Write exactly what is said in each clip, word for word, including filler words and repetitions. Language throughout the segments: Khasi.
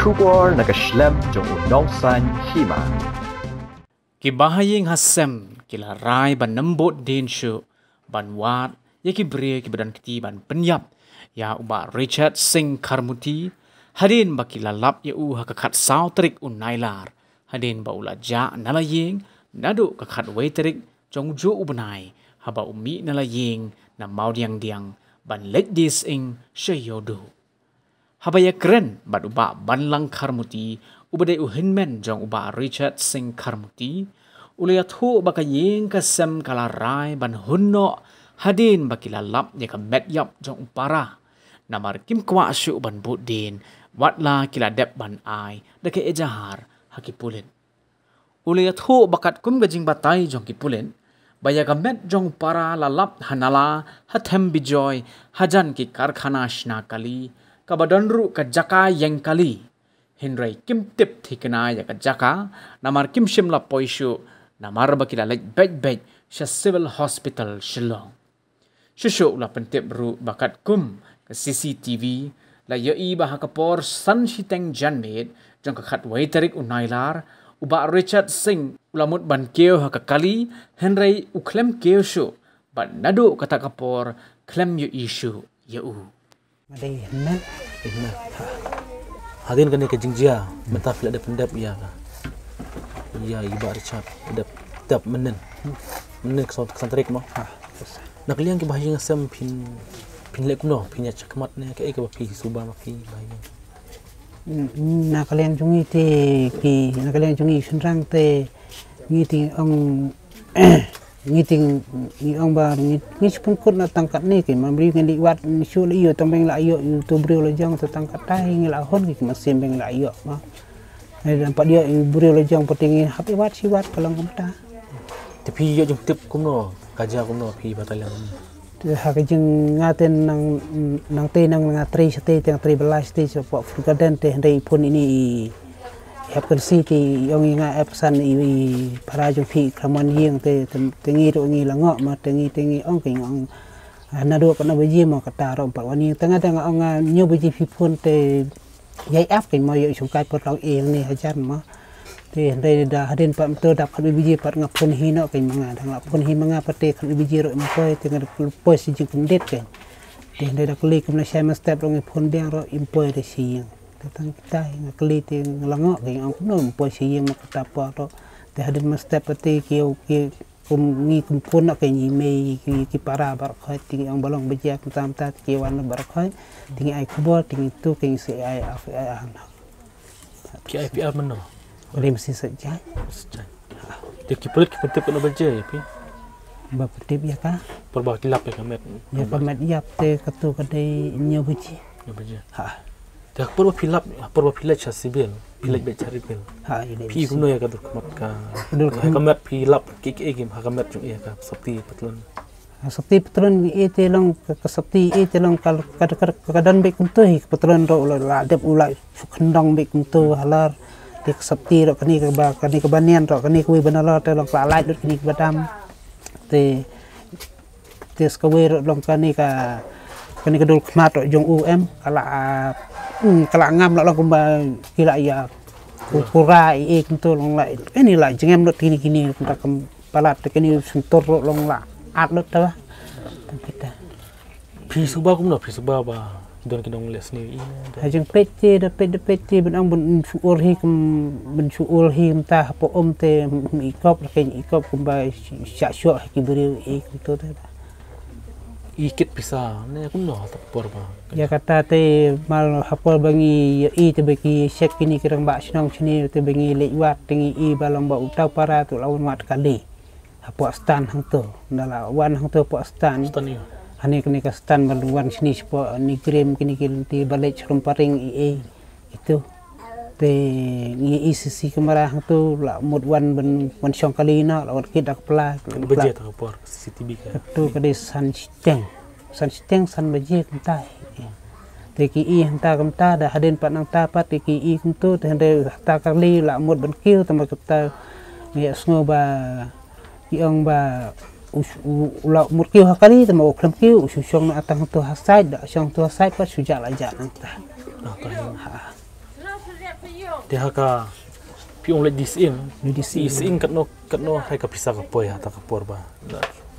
Khubor na ka shlem jong u nongsan hima. Ki bahaïing ha sem ki la rai ban ym bud dien shuh ban wad ïa ki briew kiba don kti ban pynïap ïa u Bah Richard Singh Kharmuti, hadien ba ki la lap ïa u ha ka khatsaw tarik u Nailar, hadien ba u la jah na la ïing naduh ka khatwei tarik jong u juh u bnai, haba u mih na la ïing na Mawdiangdiang ban leit die sying sha Ïewduh. Haba ïakren bad u Bah Banlang Kharmuti, uba dei u hynmen jong u Bah Richard Singh Kharmuti, u la ïathuh ba ka ïing ka sem ka la rai ban hun noh hadien ba ki la lap ïa ka met ïap jong u para. Namar kim kwah shuh ban bud dien, wat la ki la dep ban ai da ka ejahar ha ki pulit. U la ïathuh ba katkum ka jingbatai jong ki pulit, ba ïa ka met jong u para la lap ha nala, ha them Bijoy, hajan ki karkhana shna kali, kaba don ruh ka jaka ïeng kali. Hynrei kim tip thikna ïa ka jaka, namar kim shym la poi shuh, namar ba ki la leit beit beit sha Civil Hospital Shillong. Shuh shuh u la pyntip ruh ba katkum ka C C T V la ïohi ba ha ka por san shiteng janmiet jong ka khatwei tarik u Nailar, u Bah Richard Singh u la mut ban kiew ha ka kali, hynrei u khlem kiew shuh, bad naduh kata ka por khlem ïohi shuh ïa u. Ma dei hynmen. Hynmen. Hadien kane ka jingjia, mynta phi la dep pyndep ïa ka, ïa i Bah Richard, dep, dep mynnin. Mynnin ka san, ka san tarik mo. Ha. Na ka liang ki bahaïing sem phin, phin leh kumno, phin ïa shakhmat ne kaei kaba phi suba ma phi bahaïing. Na ka liang jong ngi te ki, na ka liang jong ngi shynrang te ngi te ong ngi te ngi ong ba ngi, ngi shu pynkut na tang katne ki, ma briew ngi leit wad ngi shu leit ïoh tang beng la ïoh ïa uto u briew la jong, te tang katta hi ngi la hun ki, ma siem beng la ïoh ma. Ngi dang pat ïoh ïa u briew la jong, pat te ngi hap ïa wad shi wad ka long kumta. Te phi ïoh jingtip kumno, ka jia kumno phi batai lang? Te ha ka jing nga te nang, nang te nang nga trei shatei, te nga trei bylla shatei sha pok Fruit Garden, te hynrei i phone ine i hep kan si te i ong ïa nga, ep san i, i para jong phi i khlem wan ïing, te, te, te ngi ruh ngi la ngok ma, te ngi, te ngi ong, ki ong, ah, naduh katno baje mo kata ruh ym pat wan ïing, te nga dang ong, ah, hynñiew baje phi phone te ïai ap kein mo, ïoh shongkai pat long ïing ne hajan mo. Te hynrei da hadien pat mynta dap khatwei baje pat nga phone hi noh kein ma nga, dang la phone hi ma nga pat te khatwei baje ruh ym poi, te nga poi sha jingpyndit kein. Te hynrei da kylli kumno shai mynstep ruh ngi phone biang ruh ym poi da sha ïing. Te tang kita hi nga kylli te nga la ngok kein, ong kumno ym poi sha ïing ma kata por ruh. Te hadien mynstep pat te ki, ki Kum ngi kum phone noh kein i mei ki, ki para baroh khoit, te ngi ong ba long baje kumta kumta, te ki wan baroh khoit, te ngi ai khubor, te ngi tu, te ngi sa ai F I R hangne. Ki ai F I R mynno? Rim si sa jai. Sa jai. Te ki pulit ki pyntip katno baje ïa phi? Ba pyntip ïa ka? Por ba ki lap ïa ka met. Ïa ka met ïap te katu ka dei hynñiew baje. Hynñiew baje. Ha. Te ha por ba phi lap, ha por ba phi leit sha civil, phi leit beit sha civil. Ha, ïa dei. Phi kumno ïa ka dulkhmat ka, ka dulkhmat ka met phi lap ki, ki, ki, ha ka met jong ïa ka sopti patlun. Ha sopti patlun ïa te long ka, ka sopti ïa te long ka, ka, ka, ka don beit kumto hi ka patlun ruh la, la dep u la shu khyndong beit kumto halar. Te ka sopti ruh kane kaba, kane kaba nian ruh kane kawei ba nalor te long ka la lait lut kane kaba dam. Te Te sa kawei ruh long kane ka, kane ka dulkhmat ruh jong u em, ka la, hmm, ka la ngam la long kumba ki la ïa ku-, kura i, i kumto long la, ini la jingem lut kine kine kumta kum palat te kine syntur ruh long la at lut ta ba. Tang kita. Phi suba kumno, phi suba ba don ki nongleh sniew i ne? Ha jingpeit te, da peit, da peit te, ban ong ban shu ur hi kum, ban shu ur hi kumta hapoh um te, hmm, i kop, la kein i kop kumba sha, sha shoh ha ki briew i kumto te. I kit pisa ne kumno ha por ba? Ïa kata te mal ha por ba ngi ïa i te ba ki check kine ki rangbah shnong shane te ba ngi leit wad te ngi i ba long ba uta u para te u la wan wad kali. Hapoh stand hangto, da la wan hangto hapoh stand. Stand ïa? Hane kane ka stand ba wan shane shapoh NEIGRIHMS kine ki lynti ba leit sharum paring i, i, itu. Te ngi i C C camera hangto la mut wan ban, wan shong kali noh, la wan kit da ka pla. Katno baje ta ka por, C C T V ka? Katu ka dei san shiteng. San shiteng san baje kumta. Te ki i hangta kumta, da hadien pat nangta pat te ki i kumto, te hynrei hangta kali la mut ban kiew, tang ba kata ngi ïa sngew ba ki ong ba u, u, u la mut kiew ha kali, tang ba u khlem kiew, u shu shong noh tang hangto ha side, da shong hangto ha side pat shu jah la jah nangta. Nangta hi. Ha. Te ha ka phi ong leit die sying. Leit die sying. Die sying katno katno hai ka pisa ka poi ha ta ka por ba.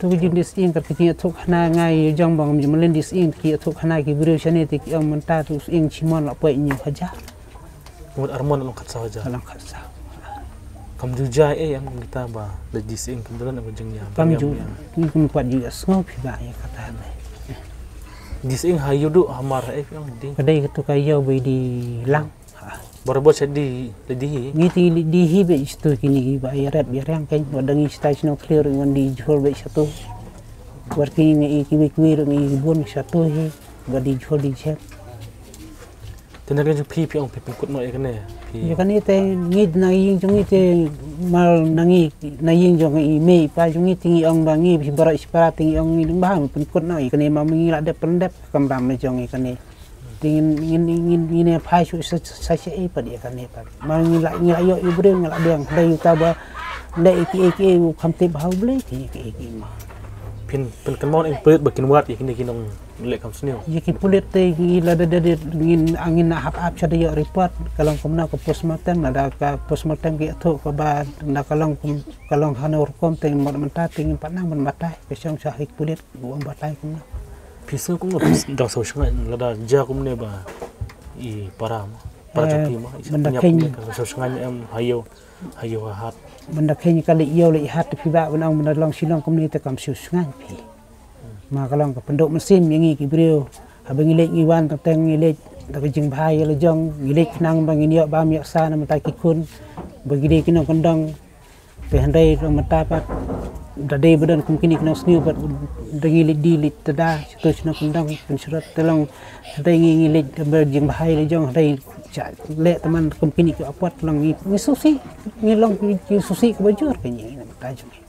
To ka jingdie sying kat ka jingïathuh khana nga ïa jong ba ngam ju mlien die sying ki ïathuh khana ki briew shane te ki ong mynta tu sying shimon la poi hynñiew hajar. Mut armon long khatsaw hajar. Long khatsaw. Kam ju jia eh ïa kita ba leit die sying kam don ka jingïa. Kam ju. Ni kum pat ju ïa sngew phi ba ïa kata. Die sying ha ïoh du hamar eh phi ong die. Ka dei ka tu ka ïoh ba die lang. Barabor sha die, die hi. Ngi te ngi die hi beit shatu kine ba ïa rep ïa reng kein, wat da ngi shata shano clear ngan die jhur beit shatu. Wat kine ngi i kiwi kiwi ruh ngi bun shatu hi, ba die jhur die jhep. Te na ka jong phi phi ong phi pynkut noh ïa kane. Phi. Ïa kane te ngi na ïing jong ngi te mal na ngi na ïing jong i mei i pa jong ngi te ngi ong ba ngi baroh shipara te ngi ong ngi dang ba pynkut noh ïa kane ma ngi la dep pyndep kamram na jong ïa kane. Te ngin ngin ngin ngin ïa phai shu sa sa sha ei pat ïa kane pat. Ma ngin la ngin la ïoh ïa u briew ngin la biang dei uta ba dei ïa ki ei ki ei u kham tip ha u Blei ki ei ki ei ki ei ma. Phin pynkynmaw ïa ki pulit ba kin wad ïa kine ki nongleh kam sniew. Ïa ki pulit te ngi la da da da ngin ngin na hap ap sha da ïoh report ka long kumno ka postmortem lada ka postmortem ki ïathuh ka ba da ka long kum ka long hano rukom te ngin mut mynta te ngin pat nang ban batai ka shong sha ha ki pulit. Wan batai kumno. Phi sngew kumno phi dang sngewsynei lada jia kumne ba i para ma. Para jong phi ma i sa pynïap kumne ka sngewsynei em ha ïew ha ïew ha hat. Ban da kheiñ ka leit ïew leit hat phi ba ban ong ban da long shilong kumne te kam sngewsynei phi. Ma ka long ka pynduh mynsiem ïa ngi ki briew. Haba ngi leit ngi wan tang teng ngi leit da ka jingbha ïa la jong ngi leit khnang ba ngin ïoh bam ïoh sa na mynta ki khun ba ngi dei ki nongkyndong. Te hynrei ruh mynta pat da dei ba don kum kine ki nongsniew bad da ngi leit die leit tada shatu shnong kyndong pynshrut te long hynrei ngi ngi leit ba jingbha ïa la jong hynrei sha leh tymmen kum kine ki apot long ngi ngi susi ngi long ki susi kaba jur ka ngi na mynta jong ngi.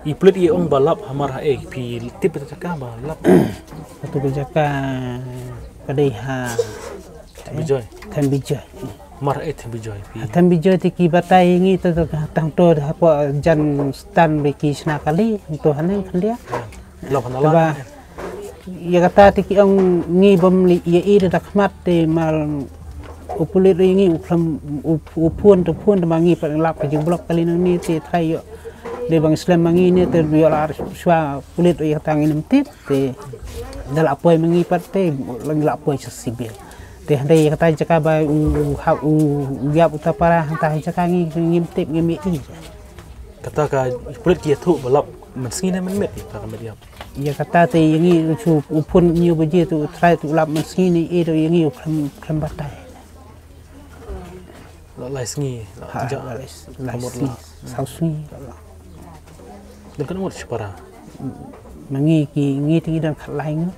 I plit i ong ba lap hamar ha ei phi tip ta ka ba lap. Katu ka jaka ka dei ha Thembijoy. Thembijoy. Mar eh Thembijoy phi. Thembijoy te ki batai ngi to to tang to hapoh jan stan ba ki shna kali to haneng khyndia. Lap hana ba la. Ïa kata te ki ong ngi bym li ïa i da khmat te mar u pulit ri ngi u phlam u phun to phun te ma ngi pat lap ka jingblok kali nang ni te trai ïoh. Dei bang slem ma ngi ni te ïoh la shwa pulit ïa kata ngi nem tip. Te da la poi ma ngi pat te la poi sha sibil. Te hynrei kata jaka ba u u ha u u ïap uta para hynta jaka ngi ngim tip ngim i. Kata ka pulit ki ïathuh ba lap mynsngi ne mynmiet ïa kata ka met ïap. Ïa kata te ïa ngi u shu u phun ngi u baje tu u trai tu lap mynsngi ne i tu ïa ngi u khlem khlem batai. La lai sngi la ha ja la lai la kamot sngi la. Saw sngi la. Dang kan umur shipara. Ma ngi ki ngi te ngi dang khat lai ngut.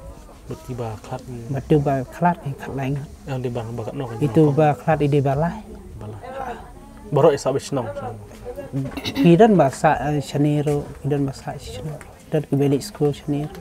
Bad ki ba khlad ngi. Bad tu ba khlad ki khat lai ngut. Yang di ba ba kat no kan. Itu ba khlad i di ba lai. Ba lai. Baroh i sa ba shnong. Ki don ba sa eh, shanero ki don ba sa shanero. Don ki belik school shanero.